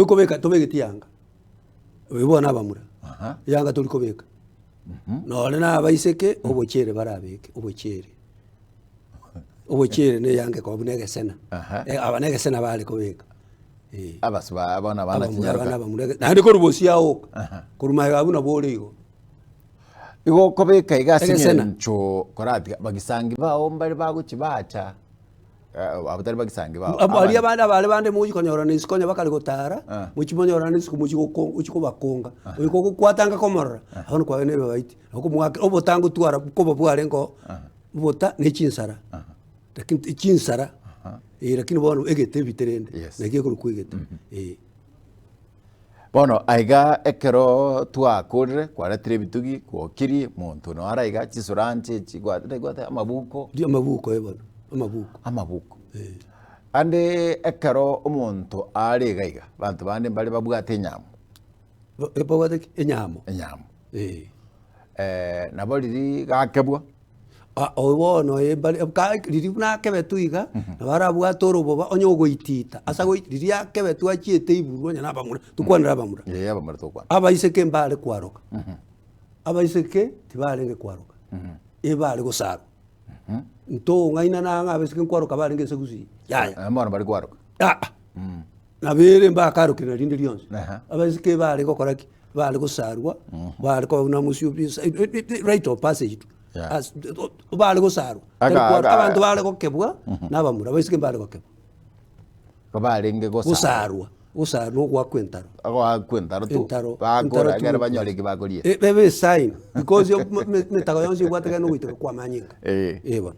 Tokobeka tobegeti yanga, oyo bono abamura, Aha. yanga tori kobeka. Nonye na abaiseke obochere barabeke, obochere. Obochere na eyanga ekoba buna egesena, Aha. Eh, aba na egesena bare kobeka, eh. Abas ba bono abana Abamura chinyaroka. abana abamura ege- naende korwa bosio aoka, Aha. korwa magega abwo nabo ore igo. Igo okobeka iga ase Egesena. eng'encho koratiga bagisangi bao mbare bagochi bacha eh, abwo tari bagisangi bao. Abo aria Abande. abande abare bande mogochi konyorana isiko onye bakare gotara, Ah. mochi monyorane isiko mochi goko ochi kobakonga. Oyo kogokwatanga komorora, bono kwaye na ebabaiti, nabo okomoakera obotango twara koba bwarenge oo, obota na echinsara, lakini chinsara, eh lakini bono egete ebite rende, Yes. naki ekorokwa egete, eh. Bono aiga ekero twakorire kwaretire ebitugi gwokirie monto naro aiga chisuranche echi gwate amabuko. Rigia amabuko eh bono, amabuko. Amabuko. Ande ekero omonto are iga iga, abanto bande mbare babwate enyamo. Babwate ki? Enyamo. Enyamo. Eh. Nabo riria gakebwa. Ah, oyo bono eh, mbare ka riria buna akebetwe iga, nabo arabwate oroboba onye ogoitita, ase agoi riria akebetwe achiete iburu onye na abamura, tokwanere abamura. Eh, abamura tokwana. Abaiseke mbare kwaroka, abaiseke tibarenge kwaroka, ebare gosarwa. Ntong'ainana ng'a abaiseke nkwaroka barenge ase gusii, yaya. Eh, bono bari kwaroka. Aa, nabo ere mbakarokire na rinde rionsi. Aha. Abaiseke bare gokora ki? Bare gosarwa, bare koba buna mosio bisa rite of passage tu. Yeah. As bare gosarwa, Aga- tari kwaro aga- abanto bare gokebwa na abamura, abaiseke mbare gokebwa. Barenge gosarwa. Gosarwa, gosarwa na ogoakwa entaro. Ogoakwa entaro tu. Entaro, Bakora entaro tu. ekero banyore eki bakoria. Ebe esign, because emetago yonsi ebwate ekero na ogoiteka kwa amanyinga. Eh. Eh bono.